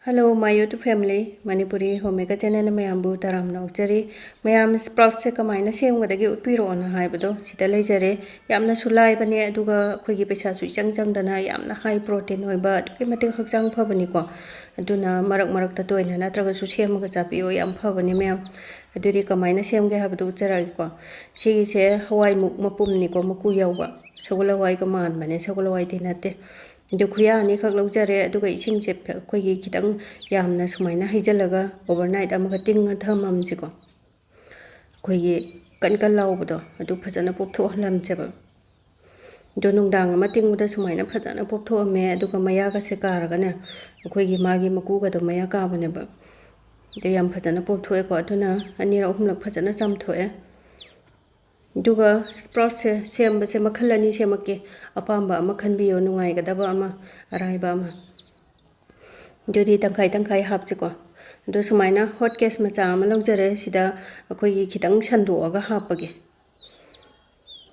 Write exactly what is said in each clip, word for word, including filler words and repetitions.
Hello, my YouTube family, Manipuri Homemaker channel ꯃꯌꯥꯝꯕꯨ ꯇꯔꯥꯝꯅ ꯑꯣꯛꯆꯔꯤ꯫ ꯃꯌꯥꯝ, sprout ꯁꯦ ꯀꯃꯥꯏꯅ ꯁꯦꯝꯒꯗꯒꯦ ꯎꯠꯄꯤꯔꯛꯑꯣꯅ ꯍꯥꯏꯕꯗꯣ ꯁꯤꯗ ꯂꯩꯖꯔꯦ꯫ ꯌꯥꯝꯅꯁꯨ ꯂꯥꯏꯕꯅꯦ, ꯑꯗꯨꯒ ꯑꯩꯈꯣꯏꯒꯤ ꯄꯩꯁꯥꯁꯨ ꯏꯆꯪ ꯆꯪꯗꯅ ꯌꯥꯝꯅ high protein ꯑꯣꯏꯕ, ꯑꯗꯨꯛꯀꯤ ꯃꯇꯤꯛ ꯍꯛꯆꯥꯡ ꯐꯕꯅꯤꯀꯣ꯫ ꯑꯗꯨꯅ ꯃꯔꯛ ꯃꯔꯛꯇ ꯇꯣꯏꯅ ꯅꯠꯇ꯭ꯔꯒꯁꯨ ꯁꯦꯝꯃꯒ ꯆꯥꯕꯤꯌꯣ, ꯌꯥꯝ ꯐꯕꯅꯦ ꯃꯌꯥꯝ꯫ ꯑꯗꯨꯗꯤ ꯀꯃꯥꯏꯅ ꯁꯦꯝꯒꯦ ꯍꯥꯏꯕꯗꯣ ꯎꯠꯆꯔꯛꯑꯒꯦꯀꯣ꯫ ꯁꯤꯒꯤꯁꯦ ꯍꯋꯥꯏꯃꯨꯛ ꯃꯄꯨꯝꯅꯤꯀꯣ, ꯃꯀꯨ ꯌꯥꯎꯕ꯫ ꯁꯒꯣꯜ ꯍꯋꯥꯏꯒ ꯃꯥꯟꯕꯅꯦ, ꯁꯒꯣꯜ ꯍꯋꯥꯏꯗꯤ ꯅꯠꯇꯦ꯫ ꯑꯗꯨ ꯈꯨꯌꯥ ꯑꯅꯤꯈꯛ ꯂꯧꯖꯔꯦ, ꯑꯗꯨꯒ ꯏꯁꯤꯡꯁꯦ ꯑꯩꯈꯣꯏꯒꯤ ꯈꯤꯇꯪ ꯌꯥꯝꯅ ꯁꯨꯃꯥꯏꯅ ꯍꯩꯖꯤꯜꯂꯒ overnight ꯑꯃꯒ ꯇꯤꯡꯉ ꯊꯝꯃꯝꯁꯤꯀꯣ꯫ ꯑꯩꯈꯣꯏꯒꯤ ꯀꯟ ꯀꯟ ꯂꯥꯎꯕꯗꯣ ꯑꯗꯨ ꯐꯖꯅ ꯄꯣꯞꯊꯣꯛꯍꯜꯂꯝꯁꯦꯕ꯫ ꯑꯗꯣ ꯅꯨꯡꯗꯥꯡ ꯑꯃ ꯇꯤꯡꯕꯗ ꯁꯨꯃꯥꯏꯅ ꯐꯖꯅ ꯄꯣꯞꯊꯣꯛꯑꯝꯃꯦ, ꯑꯗꯨꯒ ꯃꯌꯥꯒꯁꯦ ꯀꯥꯔꯒꯅꯦ, ꯑꯩꯈꯣꯏꯒꯤ ꯃꯥꯒꯤ ꯃꯀꯨꯒꯗꯣ ꯃꯌꯥ ꯀꯥꯕꯅꯦꯕ꯫ ꯑꯗꯣ ꯌꯥꯝ ꯐꯖꯅ ꯄꯣꯞꯊꯣꯛꯑꯦꯀꯣ꯫ ꯑꯗꯨꯅ ꯑꯅꯤꯔꯛ ꯑꯍꯨꯝꯂꯛ ꯐꯖꯅ ꯆꯥꯝꯊꯣꯛꯑꯦ꯫ ꯑꯗꯨꯒ sprout ꯁꯦ ꯁꯦꯝꯕꯁꯦ ꯃꯈꯜ ꯑꯅꯤ ꯁꯦꯝꯃꯛꯀꯦ꯫ ꯑꯄꯥꯝꯕ ꯑꯃ ꯈꯟꯕꯤꯌꯣ, ꯅꯨꯡꯉꯥꯏꯒꯗꯕ ꯑꯃ, ꯑꯔꯥꯏꯕ ꯑꯃ꯫ ꯑꯗꯨꯗꯤ ꯇꯪꯈꯥꯏ ꯇꯪꯈꯥꯏ ꯍꯥꯞꯁꯤꯀꯣ꯫ ꯑꯗꯣ ꯁꯨꯃꯥꯏꯅ hot case ꯃꯆꯥ ꯑꯃ ꯂꯧꯖꯔꯦ꯫ ꯁꯤꯗ ꯑꯩꯈꯣꯏꯒꯤ ꯈꯤꯇꯪ ꯁꯟꯗꯣꯛꯑꯒ ꯍꯥꯞꯄꯒꯦ꯫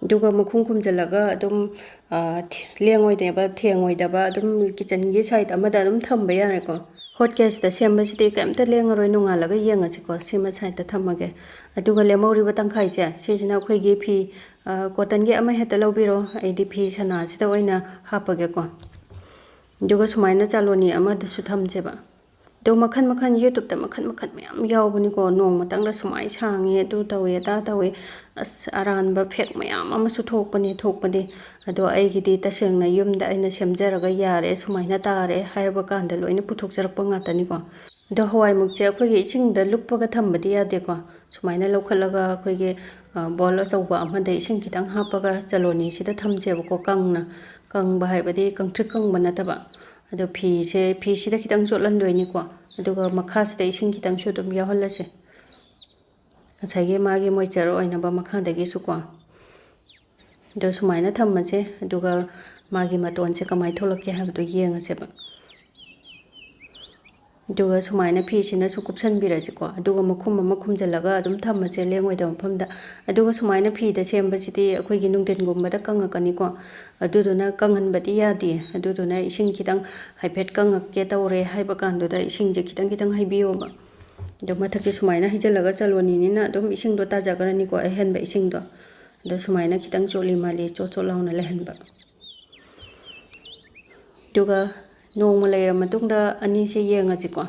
ꯑꯗꯨꯒ ꯃꯈꯨꯝ ꯈꯨꯝꯖꯤꯜꯂꯒ ꯑꯗꯨꯝ, ꯑ, ꯊ-, ꯂꯦꯡꯉꯣꯏꯗꯕ, ꯊꯦꯡꯉꯣꯏꯗꯕ, ꯑꯗꯨꯝ kitchen ꯒꯤ side ꯑꯃꯗ ꯑꯗꯨꯝ ꯊꯝꯕ ꯌꯥꯔꯦꯀꯣ꯫ Hot case ꯇ ꯁꯦꯝꯕꯁꯤꯗꯤ ꯀꯩꯝꯇ ꯂꯦꯡꯉꯔꯣꯏ, ꯅꯣꯡꯉꯥꯜꯂꯒ ꯌꯦꯡꯉꯁꯤꯀꯣ꯫ ꯁꯤꯃ side ꯇ ꯊꯝꯃꯒꯦ꯫ ꯑꯗꯨꯒ ꯂꯦꯝꯍꯧꯔꯤꯕ ꯇꯪꯈꯥꯏꯁꯦ, ꯁꯤꯁꯤꯅ ꯑꯩꯈꯣꯏꯒꯤ ꯐꯤ, ꯑ, cotton ꯒꯤ ꯑꯃ ꯍꯦꯛꯇ ꯂꯧꯕꯤꯔꯣ꯫ ꯑꯩꯗꯤ ꯐꯤ ꯁꯅꯥꯁꯤꯗ ꯑꯣꯏꯅ ꯍꯥꯞꯄꯒꯦꯀꯣ꯫ ꯑꯗꯨꯒ ꯁꯨꯃꯥꯏꯅ ꯆꯥꯂꯣꯅꯤ ꯑꯃꯗꯁꯨ ꯊꯝꯁꯦꯕ꯫ ꯑꯗꯣ ꯃꯈꯟ ꯃꯈꯟ, YouTube ꯇ ꯃꯈꯟ ꯃꯈꯟ ꯃꯌꯥꯝ ꯌꯥꯎꯕꯅꯤꯀꯣ꯫ ꯅꯣꯡꯃꯇꯪꯗ ꯁꯨꯃꯥꯏꯅ ꯁꯥꯡꯉꯦ, ꯑꯗꯨ ꯇꯧꯋꯦ, ꯑꯗꯥ ꯇꯧꯋꯦ꯫ ꯑꯁ, ꯑꯔꯥꯟꯕ fake ꯃꯌꯥꯝ ꯑꯃꯁꯨ ꯊꯣꯛꯄꯅꯦ, ꯊꯣꯛꯄꯗꯤ꯫ ꯑꯗꯣ ꯑꯩꯒꯤꯗꯤ ꯇꯁꯦꯡꯅ ꯌꯨꯝꯗ ꯑꯩꯅ ꯁꯦꯝꯖꯔꯒ ꯌꯥꯔꯦ, ꯁꯨꯃꯥꯏꯅ ꯇꯥꯔꯦ ꯍꯥꯏꯔꯕ ꯀꯥꯟꯗ ꯂꯣꯏꯅ ꯄꯨꯊꯣꯛꯆꯔꯛꯄ ꯉꯥꯛꯇꯅꯤꯀꯣ꯫ ꯑꯗꯣ ꯍꯋꯥꯏꯃꯨꯛꯁꯦ ꯑꯩꯈꯣꯏꯒꯤ ꯏꯁꯤꯡꯗ ꯂꯨꯞꯄꯒ ꯊꯝꯕꯗꯤ ꯌꯥꯗꯦꯀꯣ꯫ ꯁꯨꯃꯥꯏꯅ ꯂꯧꯈꯠꯂꯒ ꯑꯩꯈꯣꯏꯒꯤ, ꯑ, bowl ꯑꯆꯧꯕ ꯑꯃꯗ ꯏꯁꯤꯡ ꯈꯤꯇꯪ ꯍꯥꯞꯄꯒ ꯆꯥꯂꯣꯅꯤꯁꯤꯗ ꯊꯝꯁꯦꯕꯀꯣ, ꯀꯪꯅ꯫ ꯀꯪꯕ ꯍꯥꯏꯕꯗꯤ ꯀꯪꯇ꯭ꯔꯤꯛ ꯀꯪꯕ ꯅꯠꯇꯕ꯫ ꯑꯗꯣ ꯐꯤꯁꯦ, ꯐꯤꯁꯤꯗ ꯈꯤꯇꯪ ꯆꯣꯠꯍꯟꯗꯣꯏꯅꯤꯀꯣ꯫ ꯑꯗꯨꯒ ꯃꯈꯥꯁꯤꯗ ꯏꯁꯤꯡ ꯈꯤꯇꯪꯁꯨ ꯑꯗꯨꯝ ꯌꯥꯎꯍꯜꯂꯁꯦ, ꯉꯁꯥꯏꯒꯤ ꯃꯥꯒꯤ moisture ꯑꯣꯏꯅꯕ ꯃꯈꯥꯗꯒꯤꯁꯨꯀꯣ꯫ ꯑꯗꯣ ꯁꯨꯃꯥꯏꯅ ꯊꯝꯃꯁꯦ, ꯑꯗꯨꯒ ꯃꯥꯒꯤ ꯃꯇꯣꯟꯁꯦ ꯀꯃꯥꯏꯅ ꯊꯣꯛꯂꯛꯀꯦ ꯍꯥꯏꯕꯗꯣ ꯌꯦꯡꯉꯁꯦꯕ꯫ ꯑꯗꯨꯒ ꯁꯨꯃꯥꯏꯅ ꯐꯤꯁꯤꯅꯁꯨ ꯀꯨꯞꯁꯟꯕꯤꯔꯁꯤꯀꯣ꯫ ꯑꯗꯨꯒ ꯃꯈꯨꯝ ꯑꯃ ꯈꯨꯝꯖꯤꯜꯂꯒ ꯑꯗꯨꯝ ꯊꯝꯃꯁꯦ ꯂꯦꯡꯉꯣꯏꯗꯕ ꯃꯐꯝꯗ꯫ ꯑꯗꯨꯒ ꯁꯨꯃꯥꯏꯅ ꯐꯤꯗ ꯁꯦꯝꯕꯁꯤꯗꯤ ꯑꯩꯈꯣꯏꯒꯤ ꯅꯨꯡꯊꯤꯟꯒꯨꯝꯕꯗ ꯀꯪꯉꯛꯀꯅꯤꯀꯣ꯫ ꯑꯗꯨꯗꯨꯅ ꯀꯪꯍꯟꯕꯗꯤ ꯌꯥꯗꯦ꯫ ꯑꯗꯨꯗꯨꯅ ꯏꯁꯤꯡ ꯈꯤꯇꯪ ꯍꯥꯏꯐꯦꯠ ꯀꯪꯉꯛꯀꯦ ꯇꯧꯔꯦ ꯍꯥꯏꯕ ꯀꯥꯟꯗꯨꯗ ꯏꯁꯤꯡꯁꯦ ꯈꯤꯇꯪ ꯈꯤꯇꯪ ꯍꯩꯕꯤꯌꯣꯕ꯫ ꯑꯗꯣ ꯃꯊꯛꯀꯤ ꯁꯨꯃꯥꯏꯅ ꯍꯩꯖꯤꯜꯂꯒ ꯆꯥꯂꯣꯅꯤꯅꯤꯅ ꯑꯗꯨꯝ ꯏꯁꯤꯡꯗꯣ ꯇꯥꯖꯈ꯭ꯔꯅꯤꯀꯣ, ꯑꯍꯦꯟꯕ ꯏꯁꯤꯡꯗꯣ꯫ ꯑꯗꯣ ꯁꯨꯃꯥꯏꯅ ꯈꯤꯇꯪ ꯆꯣꯠꯂꯤ ꯃꯥꯜꯂꯤ ꯆꯣꯠ ꯆꯣꯠ ꯂꯥꯎꯅ ꯂꯩꯍꯟꯕ꯫ ꯑꯗꯨꯒ ꯅꯣꯡꯃ ꯂꯩꯔ ꯃꯇꯨꯡꯗ ꯑꯅꯤꯁꯦ ꯌꯦꯡꯉꯁꯤꯀꯣ꯫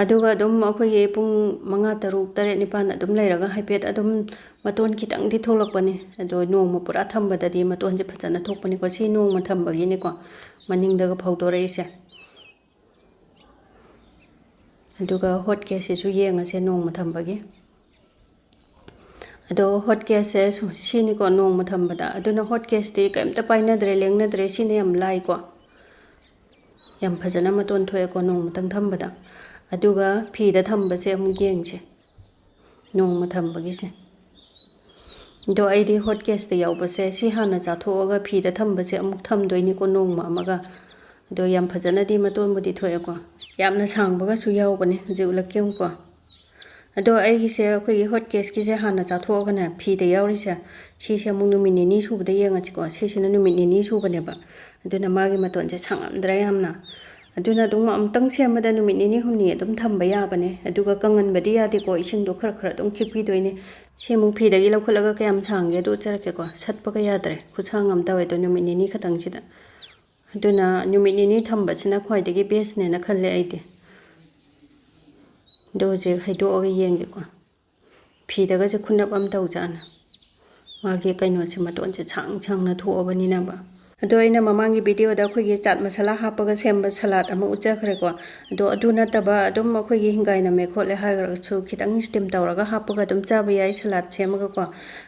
ꯑꯗꯨꯒ ꯑꯗꯨꯝ ꯑꯩꯈꯣꯏꯒꯤ ꯄꯨꯡ ꯃꯉꯥ, ꯇꯔꯨꯛ, ꯇꯔꯦꯠ, ꯅꯤꯄꯥꯟ ꯑꯗꯨꯝ ꯂꯩꯔꯒ ꯍꯥꯏꯐꯦꯠ ꯑꯗꯨꯝ ꯃꯇꯣꯟ ꯈꯤꯇꯪꯗꯤ ꯊꯣꯛꯂꯛꯄꯅꯤ꯫ ꯑꯗꯣ ꯅꯣꯡꯃ ꯄꯨꯔꯥ ꯊꯝꯕꯗꯗꯤ ꯃꯇꯣꯟꯁꯦ ꯐꯖꯅ ꯊꯣꯛꯄꯅꯤꯀꯣ꯫ ꯁꯤ ꯅꯣꯡꯃ ꯊꯝꯕꯒꯤꯅꯤꯀꯣ ꯃꯅꯤꯡꯗꯒ ꯐꯧꯗꯣꯔꯛꯏꯁꯦ꯫ ꯑꯗꯨꯒ ꯍꯣꯠ ꯀꯦꯁꯁꯤꯁꯨ ꯌꯦꯡꯉꯁꯦ ꯅꯣꯡꯃ ꯊꯝꯕꯒꯤ꯫ ꯑꯗꯣ ꯍꯣꯠ ꯀꯦꯁꯁꯦ ꯁꯨ-, ꯁꯤꯅꯤꯀꯣ ꯅꯣꯡꯃ ꯊꯝꯕꯗ꯫ ꯑꯗꯨꯅ ꯍꯣꯠ ꯀꯦꯁꯇꯤ ꯀꯩꯝꯇ ꯄꯥꯏꯅꯗ꯭ꯔꯦ, ꯂꯦꯡꯅꯗ꯭ꯔꯦ꯫ ꯁꯤꯅ ꯌꯥꯝ ꯂꯥꯏꯀꯣ꯫ ꯌꯥꯝ ꯐꯖꯅ ꯃꯇꯣꯟ ꯊꯣꯛꯑꯦꯀꯣ ꯅꯣꯡꯃꯇꯪ ꯊꯝꯕꯗ꯫ ꯑꯗꯨꯒ ꯐꯤꯗ ꯊꯝꯕꯁꯦ ꯑꯃꯨꯛ ꯌꯦꯡꯁꯦ꯫ ꯅꯣꯡꯃ ꯊꯝꯕꯒꯤꯁꯦ꯫ ꯑꯗꯣ ꯑꯩꯗꯤ ꯍꯣꯠ ꯀꯦꯁꯇ ꯌꯥꯎꯕꯁꯦ ꯁꯤ ꯍꯥꯟꯅ ꯆꯥꯊꯣꯛꯑꯒ ꯐꯤꯗ ꯊꯝꯕꯁꯦ ꯑꯃꯨꯛ ꯊꯝꯗꯣꯏꯅꯤꯀꯣ ꯅꯣꯡꯃ ꯑꯃꯒ꯫ ꯑꯗꯣ ꯌꯥꯝ ꯐꯖꯅꯗꯤ ꯃꯇꯣꯟꯕꯨꯗꯤ ꯊꯣꯛꯑꯦꯀꯣ꯫ ꯌꯥꯝꯅ ꯁꯥꯡꯕꯒꯁꯨ ꯌꯥꯎꯕꯅꯦ, ꯍꯧꯖꯤꯛ ꯎꯠꯂꯛꯀꯦ ꯑꯃꯨꯛꯀꯣ꯫ ꯑꯗꯣ ꯑꯩꯒꯤꯁꯦ ꯑꯩꯈꯣꯏꯒꯤ ꯍꯣꯠ ꯀꯦꯁꯀꯤꯁꯦ ꯍꯥꯟꯅ ꯆꯥꯊꯣꯛꯑꯒꯅꯦ ꯐꯤꯗ ꯌꯥꯎꯔꯤꯁꯦ, ꯁꯤꯁꯦ ꯑꯃꯨꯛ ꯅꯨꯃꯤꯠ ꯅꯤꯅꯤ ꯁꯨꯕꯗ ꯌꯦꯡꯉꯁꯤꯀꯣ꯫ ꯁꯤꯁꯤꯅ ꯅꯨꯃꯤꯠ ꯅꯤꯅꯤ ꯁꯨꯕꯅꯦꯕ꯫ ꯑꯗꯨꯅ ꯃꯥꯒꯤ ꯃꯇꯣꯟꯁꯦ ꯁꯥꯡꯉꯝꯗ꯭ꯔꯥ ꯌꯥꯝꯅ? ꯑꯗꯨꯅ ꯑꯗꯨꯝ ꯑꯃꯨꯛꯇꯪ ꯁꯦꯝꯕꯗ ꯅꯨꯃꯤꯠ ꯅꯤꯅꯤ ꯍꯨꯝꯅꯤ ꯑꯗꯨꯝ ꯊꯝꯕ ꯌꯥꯕꯅꯦ꯫ ꯑꯗꯨꯒ ꯀꯪꯍꯟꯕꯗꯤ ꯌꯥꯗꯦꯀꯣ, ꯏꯁꯤꯡꯗꯣ ꯈꯔ ꯈꯔ ꯑꯗꯨꯝ ꯈꯤꯛꯄꯤꯗꯣꯏꯅꯦ꯫ ꯁꯤ ꯑꯃꯨꯛ ꯐꯤꯗꯒꯤ ꯂꯧꯈꯠꯂꯒ ꯀꯌꯥꯝ ꯁꯥꯡꯒꯦ ꯑꯗꯨ ꯎꯠꯆꯔꯛꯀꯦꯀꯣ꯫ ꯁꯠꯄꯒ ꯌꯥꯗ꯭ꯔꯦ, ꯈꯨꯠꯁꯥꯡ ꯑꯃ ꯇꯧꯋꯦ ꯑꯗꯣ ꯅꯨꯃꯤꯠ ꯅꯤꯅꯤ ꯈꯛꯇꯪꯁꯤꯗ꯫ ꯑꯗꯨꯅ ꯅꯨꯃꯤꯠ ꯅꯤꯅꯤ ꯊꯝꯕꯁꯤꯅ ꯈ꯭ꯋꯥꯏꯗꯒꯤ ꯕꯦꯁꯅꯦꯅ ꯈꯜꯂꯦ ꯑꯩꯗꯤ꯫ ꯑꯗꯣ ꯍꯧꯖꯤꯛ ꯍꯩꯗꯣꯛꯑꯒ ꯌꯦꯡꯒꯦꯀꯣ꯫ ꯐꯤꯗꯒꯁꯦ ꯈꯨꯅꯞ ꯑꯃ ꯇꯧꯖꯥꯠꯅꯤ꯫ ꯃꯥꯒꯤ ꯀꯩꯅꯣꯁꯦ, ꯃꯇꯣꯟꯁꯦ ꯁꯥꯡ ꯁꯥꯡꯅ ꯊꯣꯛꯑꯕꯅꯤꯅꯕ꯫ ꯑꯗꯣ ꯑꯩꯅ ꯃꯃꯥꯡꯒꯤ ꯚꯤꯗꯤꯑꯣꯗ ꯑꯩꯈꯣꯏꯒꯤ ꯆꯥꯠ ꯃꯁꯥꯂꯥ ꯍꯥꯞꯄꯒ ꯁꯦꯝꯕ ꯁꯂꯥꯠ ꯑꯃ ꯎꯠꯆꯈ꯭ꯔꯦꯀꯣ꯫ ꯑꯗꯣ ꯑꯗꯨ ꯅꯠꯇꯕ ꯑꯗꯨꯝ ꯑꯩꯈꯣꯏꯒꯤ ꯍꯤꯡꯒꯥꯏ ꯅꯝꯃꯦ ꯈꯣꯠꯂꯦ ꯍꯥꯏꯔꯒꯁꯨ ꯈꯤꯇꯪ steam ꯇꯧꯔꯒ ꯍꯥꯞꯄꯒ ꯑꯗꯨꯝ ꯆꯥꯕ ꯌꯥꯏ ꯁꯂꯥꯠ ꯁꯦꯝꯃꯒꯀꯣ꯫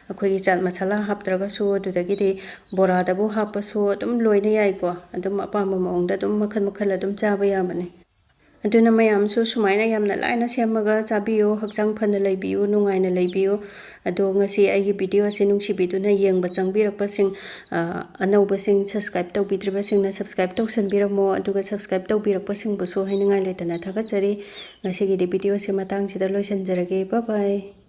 ꯑꯩꯈꯣꯏꯒꯤ ꯆꯥꯠ ꯃꯁꯥꯂꯥ ꯍꯥꯞꯇ꯭ꯔꯒꯁꯨ, ꯑꯗꯨꯗꯒꯤꯗꯤ ꯕꯣꯔꯥꯗꯕꯨ ꯍꯥꯞꯄꯁꯨ ꯑꯗꯨꯝ ꯂꯣꯏꯅ ꯌꯥꯏꯀꯣ꯫ ꯑꯗꯨꯝ ꯑꯄꯥꯝꯕ ꯃꯑꯣꯡꯗ ꯑꯗꯨꯝ ꯃꯈꯜ ꯃꯈꯜ ꯑꯗꯨꯝ ꯆꯥꯕ ꯌꯥꯕꯅꯦ꯫ ꯑꯗꯨꯅ ꯃꯌꯥꯝꯁꯨ ꯁꯨꯃꯥꯏꯅ ꯌꯥꯝꯅ ꯂꯥꯏꯅ ꯁꯦꯝꯃꯒ ꯆꯥꯕꯤꯌꯨ, ꯍꯛꯆꯥꯡ ꯐꯅ ꯂꯩꯕꯤꯌꯨ, ꯅꯨꯡꯉꯥꯏꯅ ꯂꯩꯕꯤꯌꯨ꯫ ꯑꯗꯣ ꯉꯁꯤ ꯑꯩꯒꯤ video ꯑꯁꯤ ꯅꯨꯡꯁꯤꯕꯤꯗꯨꯅ ꯌꯦꯡꯕ ꯆꯪꯕꯤꯔꯛꯄꯁꯤꯡ, ꯑ, ꯑꯅꯧꯕꯁꯤꯡ, subscribe ꯇꯧꯕꯤꯗ꯭ꯔꯤꯕꯁꯤꯡꯅ subscribe ꯇꯧꯁꯟꯕꯤꯔꯝꯃꯣ, ꯑꯗꯨꯒ subscribe ꯇꯧꯕꯤꯔꯛꯄꯁꯤꯡꯕꯨꯁꯨ ꯍꯥꯏꯅꯤꯡꯉꯥꯏ ꯂꯩꯇꯅ ꯊꯥꯒꯠꯆꯔꯤ꯫ ꯉꯁꯤꯒꯤꯗꯤ video ꯑꯁꯤ ꯃꯇꯥꯡꯁꯤꯗ ꯂꯣꯏꯁꯤꯟꯖꯔꯒꯦ꯫ Bye bye꯫